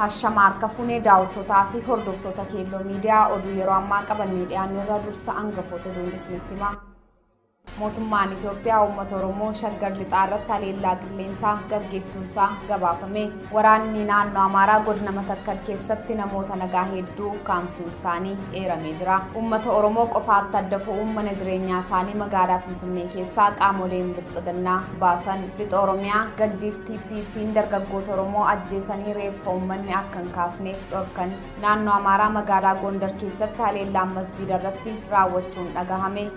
Hashama harka fuunee daawwattootaa fi hordoftoota Keelloo Miidiyaa oduu yeroo ammaa qabannee dhiyaanne irraa dursa hangafoota oduun isinitti hima. Mootummaan Itoophiyaa uummata Oromoo Shaggar Lixaa irratti haleellaa qilleensaa gaggeessuunsaa gabaafame. Waraanni naannoo Amaaraa godina Matakkal keessatti namoota nagaa hedduu ukkaamsuun isaanii eeramee jira. Uummata Oromoo qofaatti adda fo'uun mana jireenyaa isaanii magaalaa Finfinnee keessaa qaamoleen biltsiginnaa baasan. Lixa Oromiyaa Ganjiitti PP'n dargaggoota Oromoo ajjeesanii reeffa uummanni akka hin kaasneef dhorkan. Naannoo Amaaraa magaalaa Gondar keessatti haleellaan masjiida irratti raawwachuun dhagahame.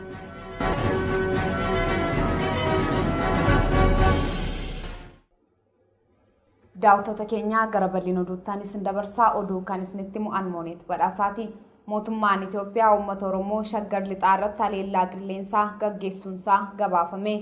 Daawwattoota keenya gara bal'ina oduuttaan isin dabarsaa oduu kan isinitti mu'an Mooneet Badhaasaati. Mootummaan Itoophiyaa uummata Oromoo Shaggar Lixaa irratti haleellaa qilleensaa gaggeessuunsaa gabaafame.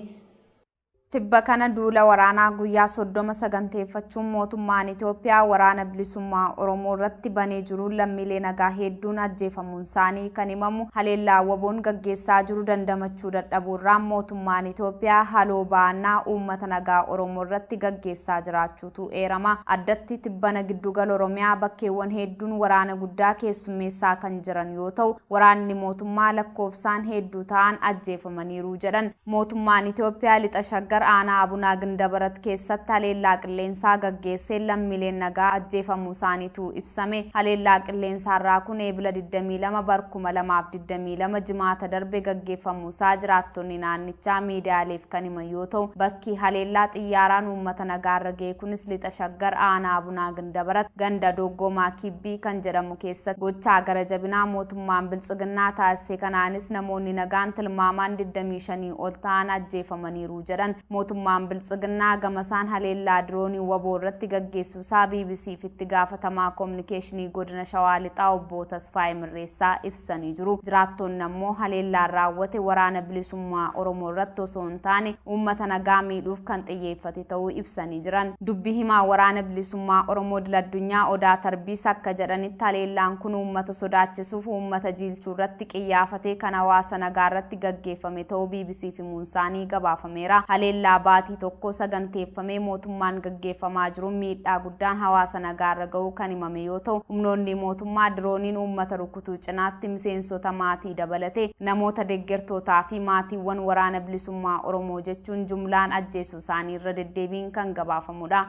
Tibba kana duula waraanaa guyyaa 30 saganteeffachuun mootummaan Itoophiyaa waraana bilisummaa Oromoo irratti banee jiruun lammiilee nagaa hedduun ajjeefamuun isaanii kan himamu haleellaa WBOn gaggeessaa jiru dandamachuu dadhabuurraan mootummaan Itoophiyaa haloo ba'annaa uummata nagaa Oromoo irratti gaggeessaa jiraachuutu eerama. Addatti tibbana giddugala Oromiyaa bakkeewwan hedduun waraana guddaa keessummeessaa kan jiran yoo ta'u waraanni mootummaa lakkoofsaan hedduu ta'an ajjeefamaniiru jedhan. Mootummaan Itoophiyaa lixa Shaggar aanaa Abunaa Gindabarat keessatti haleellaa qilleensaa gaggeessee lammiileen nagaa ajjeefamuu isaaniitu ibsame. Haleellaa qilleensaarraa kun eebila 22 bar 2022 jimaata darbe gaggeeffamuu isaa jiraattonni naannichaa miidiyaaleef kan himan yoo ta'u bakki haleellaa xiyyaaraan uummata nagaarra ga'e kunis lixa Shaggar aanaa Abunaa Gindabarat ganda Doggoomaa Kibbii kan jedhamu keessatti gochaa gara jabinaa mootummaan biltsiginnaa taasise kanaanis namoonni nagaan tilmaamaan 25 ol ta'an ajjeefamaniiru jedhan. Mootummaan biltsiginnaa gamasaan haleellaa diroonii WBO irratti gaggeessuusaa BBCf itti gaafatamaa koominikeeshinii godina Shawaa Lixaa obbo Tasfaayee Mirreessaa ibsanii jiru. Jiraattonni ammoo haleellaan raawwate waraana bilisummaa Oromoo irratti osoo hin taane uummata nagaa miidhuuf kan xiyyeeffate ta'uu ibsanii jiran. Dubbi himaa waraana bilisummaa Oromoo idil addunyaa Odaa Tarbiis akka jedhanitti haleellaan kun uummata sodaachisuuf uummata jiilchuu irratti qiyyaafatee kan hawaasa nagaa irratti gaggeeffame ta'uu BBCf himuun isaanii gabaafameera. Haleellaa baatii tokko saganteeffamee mootummaan gaggeeffamaa jiru miidhaa guddaan hawaasa nagaarra ga'uu kan himame yoo ta'u humnoonni mootummaa dirooniin uummata rukutuu cinaatti miseensota maatii dabalatee namoota deeggartootaa fi maatiiwwan waraana bilisummaa Oromoo jechuun jumlaan ajjeesuu isaanii irra deddeebiin kan gabaafamudha.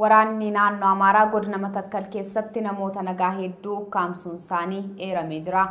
Waraanni naannoo Amaaraa godina Matakkal keessatti namoota nagaa hedduu ukkaamsuun isaanii eeramee jira.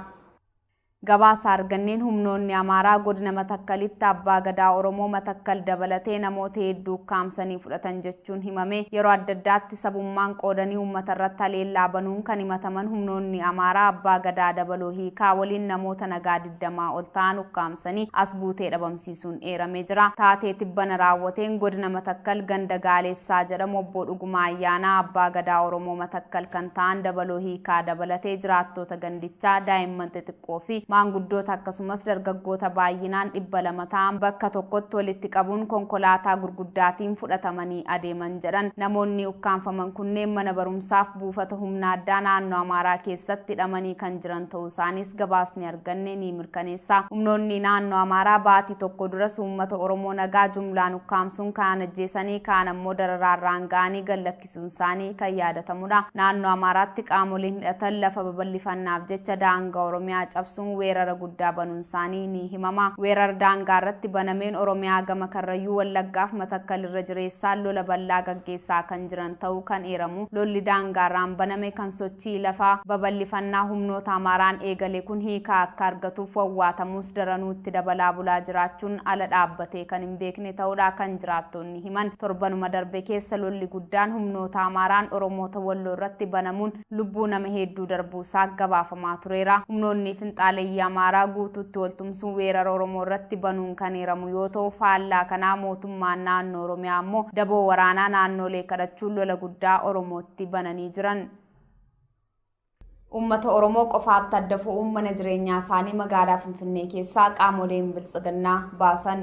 Gabaasa arganneen humnoonni Amaaraa godina Matakkalitti abbaa gadaa Oromoo Matakkal dabalatee namoota hedduu ukkaamsanii fudhatan jechuun himame. Yeroo adda addaatti sabummaan qoodanii uummata irratti haleellaa banuun kan himataman humnoonni Amaaraa abbaa gadaa dabaloo hiikaa waliin namoota nagaa 20 ol ta'an ukkaamsanii as buutee dhabamsiisuun eeramee jira. Taatee tibbana raawwateen godina Matakkal ganda Gaaleessaa jedhamu obbo Dhugumaa Ayyaanaa abbaa gadaa Oromoo Matakkal kan ta'an dabaloo hiikaa dabalatee jiraattota gandichaa daa'imman xixiqqoo fi maanguddoota akkasumas dargaggoota baay'inaan 200 ta'an bakka tokkotti walitti qabuun konkolaataa gurguddaatiin fudhatamanii adeeman jedhan. Namoonni ukkaamfaman kunneen mana barumsaaf buufata humna addaa naannoo Amaaraa keessatti hidhamanii kan jiran ta'uu isaanis gabaasni arganne ni mirkaneessa. Humnoonni naannoo Amaaraa baatii tokko duras uummata Oromoo nagaa jumlaan ukkaamsuun kaan ajjeesanii kaan ammoo dararaarraan ga'anii gallakkisuun isaanii kan yaadatamudha. Naannoo Amaaraatti qaamoleen hidhatan lafa babal'ifannaaf jecha daangaa Oromiyaa cabsuun weerara guddaa banuun isaanii ni himama. Weerara daangaa irratti banameen Oromiyaa gama Karrayyuu Wallaggaaf Matakkal irra jireessaan lola bal'aa gaggeessaa kan jiran ta'uu kan eeramu. Lolli daangaarraan baname kan sochii lafaa babal'ifannaa humnoota Amaaraan eegale kun hiikaa akka argatuuf wawwaatamus daranuu itti dabalaa bulaa jiraachuun ala dhaabbatee kan hin beekne ta'uudha kan jiraattonni himan. Torbanuma darbe keessa lolli guddaan humnoota Amaaraan Oromoota Walloo irratti banamuun lubbuu nama hedduu darbuusaa gabaafamaa tureera. Humnoonni finxaaleeyyii Amaaraa guutuutti waltumsuun weerara Oromoo irratti banuun kan eeramu yoo ta'u faallaa kanaa mootummaan naannoo Oromiyaa ammoo daboo waraanaa naannolee kadhachuun lola guddaa Oromootti bananii jiran. Uummata Oromoo qofaatti adda fo'uun mana jireenyaa isaanii magaalaa Finfinnee keessaa qaamoleen biltsiginnaa baasan.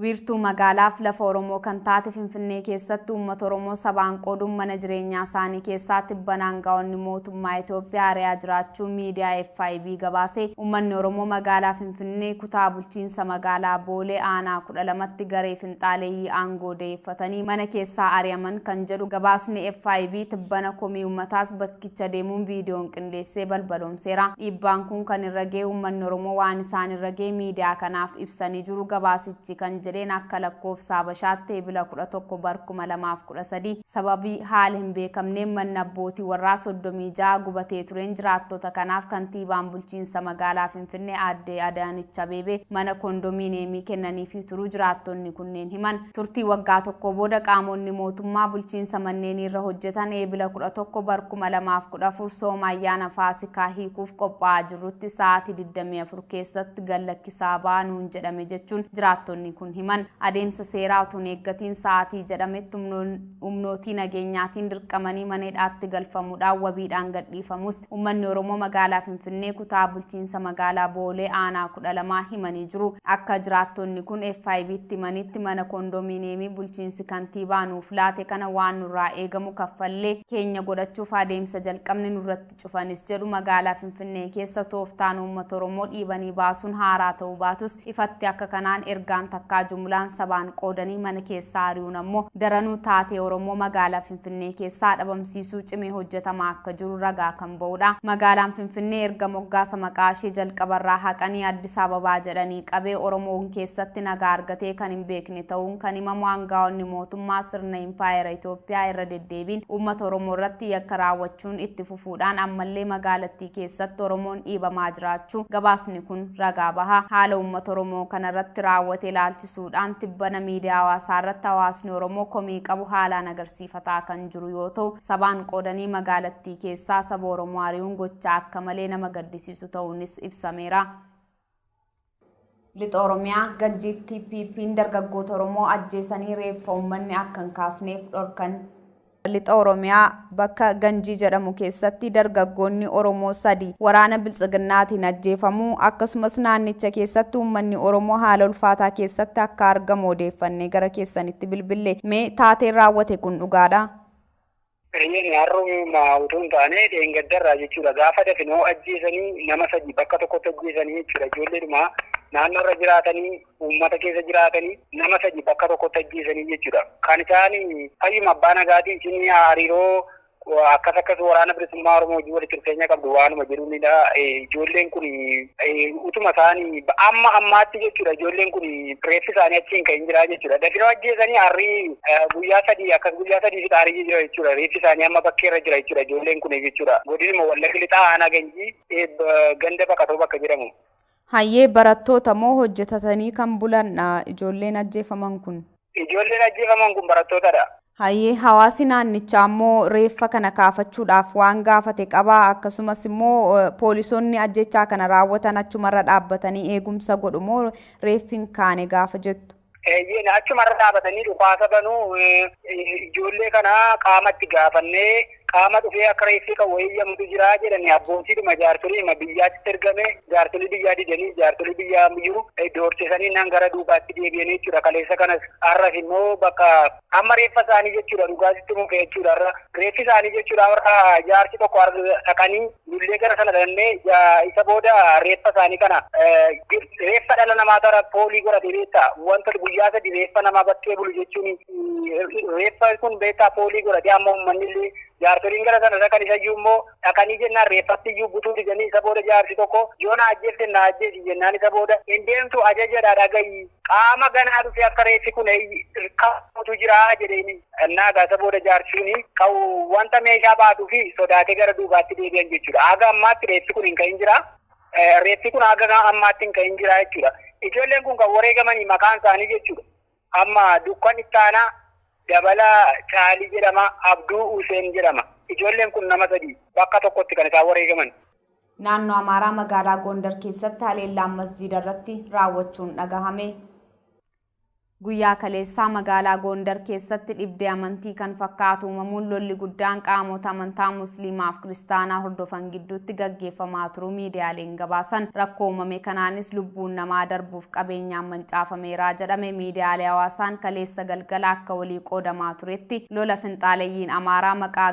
Wiirtuu magaalaaf lafa Oromoo kan taate Finfinnee keessatti uummata Oromoo sabaan qooduun mana jireenyaa isaanii keessaa tibbanaan aangaa'onni mootummaa Itoophiyaa ari'aa jiraachuu miidiyaa FIB gabaase. Uummanni Oromoo magaalaa Finfinnee kutaa bulchiinsa magaalaa Boolee aanaa 12tti garee finxaaleeyyii aangoo deeffatanii mana keessaa ari'aman kan jedhu gabaasni FIB tibbana komii uummataas bakkicha deemuun viidiyoon qindeessee balbaloomseera. Dhiibbaan kun kan irra ga'e uummanni Oromoo waan isaan irra ga'e miidiyaa kanaaf ibsanii jiru. Gabaasichi kan jedheen akka lakkoofsa Habashaatti Ebila 11 bara 2013 sababii haala hin beekamneen manni abbootii warraa 36 gubatee tureen jiraattota kanaaf kantiibaan bulchiinsa magaalaa Finfinnee aadde Adaanech Abeebee mana kondominiyeemii kennaniifii turuu jiraattonni kunneen himan. Turtii waggaa tokko booda qaamonni mootummaa bulchiinsa manneen irra hojjetan Ebila 11 bara 2014 sooma ayyaana Faasikaa hiikuuf qophaa'aa jirrutti sa'aatii 24 keessatti gallakkisaa baanuun jedhame jechuun jiraattonni kun himan. Adeemsa seeraa otoo hin eeggatiin sa'aatii jedhametti humnootii nageenyaatiin dirqamanii mana hidhaatti galfamuudhaan wabiidhaan gadhiifamus uummanni Oromoo magaalaa Finfinnee kutaa bulchiinsa magaalaa Boolee aanaa 12 himanii jiru. Akka jiraattonni kun FIB'tti himanitti mana kondominiyeemii bulchiinsi kantiibaa nuuf laate kana waan nurraa eegamu kaffallee keenya godhachuuf adeemsa jalqabne nurratti cufanis jedhu. Magaalaa Finfinnee keessa tooftaan uummata Oromoo dhiibanii baasuun haaraa ta'uu baatus ifatti akka kanaan ergaan takkaa jumlaan sabaan qoodanii mana keessaa ari'uun ammoo daranuu taatee Oromoo magaalaa Finfinnee keessaa dhabamsiisuu cimee hojjetamaa akka jiru ragaa kan ba'udha. Magaalaan Finfinnee erga moggaasa maqaa ishee jalqabarraa haqanii Addis Ababaa jedhanii qabee Oromoon keessatti nagaa argatee kan hin beekne ta'uun kan himamu aangaa'onni mootummaa sirna impaayera Itoophiyaa irra deddeebiin uummata Oromoo irratti yakka raawwachuun itti fufuudhaan ammallee magaalattii keessatti Oromoon dhiibamaa jiraachuu gabaasni kun ragaa baha. Haala uummata Oromoo kanarratti raawwate ilaalchisuudhaan tibbana miidiyaa hawaasaa irratti hawaasni Oromoo komii qabu haalaan agarsiifataa kan jiru yoo ta'u, sabaan qoodanii magaalattii keessaa saba Oromoo ari'uun gocha akka malee nama gaddisiisu ta'uunis ibsameera. Lixa Oromiyaa Ganjiitti PP'n dargaggoota Oromoo ajjeesanii reeffa uummanni akka hin kaasneef dhorkan. Lixa Oromiyaa bakka Ganjii jedhamu keessatti dargaggoonni Oromoo 3 waraana biltsiginnaatiin ajjeefamuu akkasumas naannicha keessatti uummanni Oromoo haala ulfaataa keessatti akka argamu odeeffannee gara keessanitti bilbille. Mee taateen raawwate kun dhugaadha? Eeyyeen har'uma utuu hin taane dheengaddarraa jechuudha. Gaafa dafinoo ajjeesanii nama 3 bakka tokkotti ajjeesanii jechuudha. Ijoolleedhuma naannoorra jiraatanii uummata keessa jiraatanii nama 3 bakka tokkotti ajjeesanii jechuudha. Kan isaan fayyuma abbaa nagaatii isin hariiroo akkas akkas waraana bilisummaa Oromoo wajjin walitti dhufeenya qabdu waanuma jedhuunidha. Ijoolleen kun utuma isaanii amma ammaatti jechuudha. Ijoolleen kun reeffi isaanii achiin kan hin jiraa jechuudha. Dafinoo ajjeesanii harrii guyyaa 3 akkas guyyaa 3 fi xaarii jira jechuudha. Reeffi isaanii amma bakkeerra jira jechuudha. Ijoolleen kun jechuudha. Godinuma Wallagga Lixaa aanaa Ganjii ganda Baqatoo bakka jedhamu. Hayyee barattoota moo hojjetatanii kan bulan ijoolleen ajjeefaman kun? Ijoolleen ajjeefaman kun barattootadha. Hayyee hawaasi naannichaa immoo reeffa kana kaafachuudhaaf waan gaafate qabaa, akkasumas immoo poolisoonni ajjechaa kana raawwatan achumarra dhaabbatanii eegumsa godhu moo reeffi hin kaane gaafa jettu? Eeyyeen achumarra dhaabbatanii dhukaasa banuu ijoollee kana qaamatti gaafannee qaama dhufee akka reeffi qabu eeyyamutu jira jedhanii abbootiidhuma jaartoliima biyyaatti ergame jaartolii biyyaa didanii jaartolii biyyaa jiru doorsisanii nan gara duubaatti deebi'anii jechuudha. Kaleessa kanas har'as immoo bakka amma reeffa isaanii jechuudha dhugaatitti muke jechuudha. Har'a reeffi isaanii jechuudha har'a jaarsi tokko dhaqanii lullee gara sana dhaqnee isa booda reeffa isaanii kana reeffa dhala namaa tara poolii godhate beektaa wanta guyyaa 3 reeffa namaa bakkee bulu jechuun reeffa kun beektaa poolii godhate amma uummanni illee jaartoliin gara sana dhaqan isayyuu immoo dhaqanii jennaan reeffatti iyyuu butuu didanii isa booda jaarsi tokko yoo na ajjeefte na ajjeesi jennaan isa booda hin deemtu ajajadha dhagayi qaama ganaa dhufe akka reeffi kun qabutu jira jedheeni. Innaa isa booda jaarsi qabu wanta meeshaa baatuu fi sodaatee gara duubaatti deebi'an jechuudha. Haga ammaatti reeffi kun hin ka'in jira. Reeffi kun haga ammaatti hin ka'in jira jechuudha. Ijoolleen kun kan wareegamanii maqaan isaanii jechuudha. Amma Dukkan Ittaanaa Dabala Caalii jedhama, Abduu Huseen jedhama. Ijoolleen kun nama 3 bakka tokkotti kan isaan wareegaman. Naannoo Amaaraa magaalaa Gondar keessatti haleellaan masjiida irratti raawwachuun dhagahame. Guyyaa kaleessaa magaalaa Gondar keessatti dhibdee amantii kan fakkaatu uumamuun lolli guddaan qaamota amantaa Musliimaaf Kiristaanaa hordofan gidduutti gaggeeffamaa turuu miidiyaaleen gabaasan. Rakkoo uumame kanaanis lubbuun namaa darbuuf qabeenyaan mancaafameera jedhame. Miidiyaalee hawaasaan kaleessa galgala akka walii qoodamaa turetti lola finxaaleeyyiin Amaaraa maqaa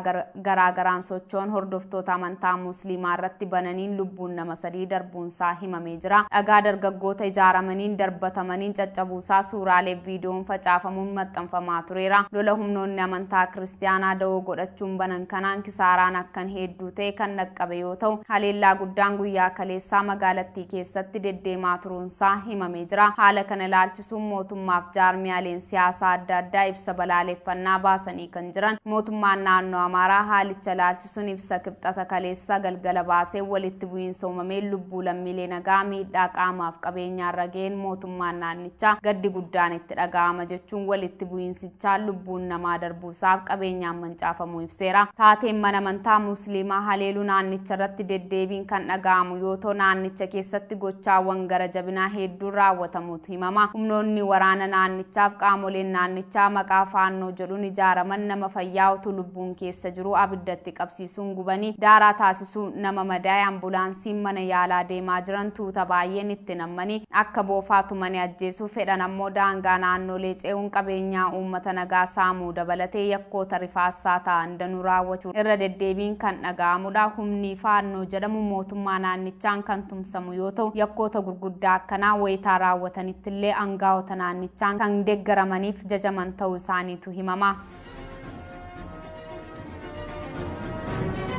garaagaraan socho'an hordoftoota amantaa Musliimaa irratti bananiin lubbuun nama 3 darbuunsaa himamee jira. Dhagaa dargaggoota ijaaramaniin darbatamaniin caccabuusaa suuraalee viidiyoon facaafamuun maxxanfamaa tureera. Lola humnoonni amantaa Kiristaanaa da'oo godhachuun banan kanaan kisaaraan akkan hedduu ta'e kan dhaqqabe yoo ta'u, haleellaa guddaan guyyaa kaleessaa magaalattii keessatti deddeemaa turuunsaa himamee jira. Haala kana ilaalchisuun mootummaaf jaarmiyaaleen siyaasaa adda addaa ibsa balaaleffannaa baasanii kan jiran. Mootummaan naannoo Amaaraa haalicha ilaalchisuun ibsa kibxata kaleessa galgala baasee walitti bu'iinsa uumameen lubbuu lammiilee nagaa miidhaa qaamaaf qabeenyaarra ga'een mootummaan naannichaa gaddi guddaan itti dhaga'ama jechuun walitti bu'iinsichaa lubbuun namaa darbuusaaf qabeenyaan mancaafamuu ibseera. Taateen mana amantaa Musliimaa haleeluu naannicha irratti deddeebiin kan dhaga'amu yoo ta'u, naannicha keessatti gochaawwan gara jabinaa hedduun raawwatamuutu himama. Humnoonni waraana naannichaaf qaamoleen naannichaa maqaa faannoo jedhuun ijaaraman nama fayyaa utuu lubbuun keessa jiru abiddatti qabsiisuun gubanii daaraa taasisuu, nama madaa'e ambulaansiin mana yaalaa deemaa jiran tuuta baay'een itti nammanii akka boofaa tumanii ajjeesuu fedhan ammoo daangaa naannolee ce'uun qabeenyaa uummata nagaa saamuu dabalatee yakkoota rifaasaa ta'an danuu raawwachuu irra deddeebiin kan dhaga'amudha. Humni faannoo jedhamu mootummaa naannichaan kan tumsamu yoo ta'u, yakkoota gurguddaa akkanaa wayitaa raawwatanitti illee aangaa'ota naannichaan kan deeggaramaniif jajaman ta'uu isaaniitu himama.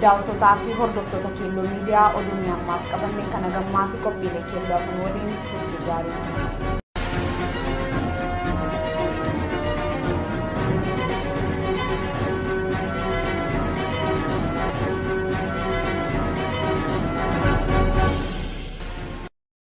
Daawwattoota fi hordoftoota Keelloo Miidiyaa, oduun ammaaf qabanne kana gammaa fi qophiilee Keelloo hafan waliin turtii gaarii.